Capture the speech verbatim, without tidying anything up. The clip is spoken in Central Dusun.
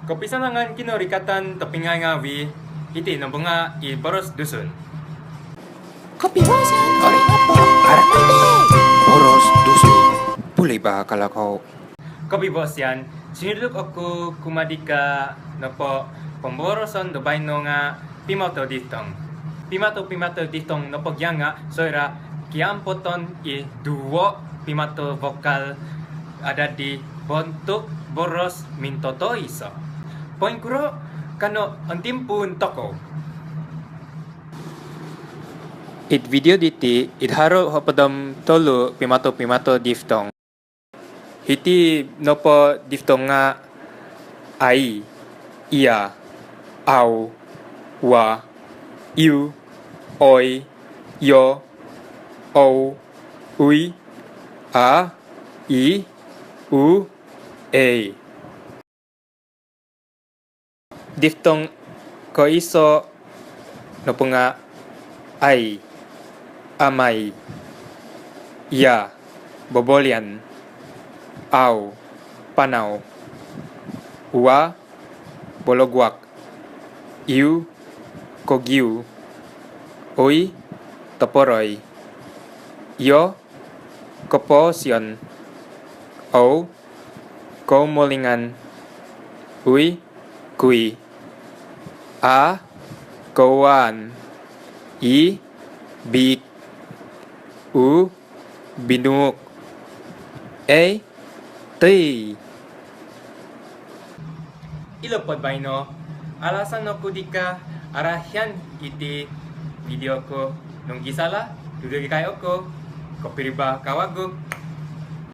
Kopisanangan kinorikatan tobpinai ngaavi', iti no bunga i boros Dusun. Kopiboos ian ori nopo aramai di boros Dusun. Pulih ba kalau kau. Kopiboos ian, sinuduk oku kumaa dika nopo pomboroson do baino nga' pimato diftong. Pimato-pimato diftong nopo gia nga' soira' kiampoton i duvo pimato vokal adadi bontuk boros mintotoiso. Poingkuro? Kano ontimpuun tokou. Id video diti, id haro hopod om tolu pimato-pimato diftong. Hiti nopo diftong nga' ai, ia, au, ua, iu, oi, io, ou, ui, a, i, u, ei. Diftong koiso nopo nga' ai, amai, ia, bobolian, au, panau, ua, bologuak, iu, kogiu, oi, toporoi, io, kopoosion, ou, koumolingan, ui, kui, a, kouaan, i, biik, u, binuuk, ei, tui. Ilo po do baino, alasan oku dika arahian iti video ku. Nung gisala, tududikai oku. Kopiriba kawagu.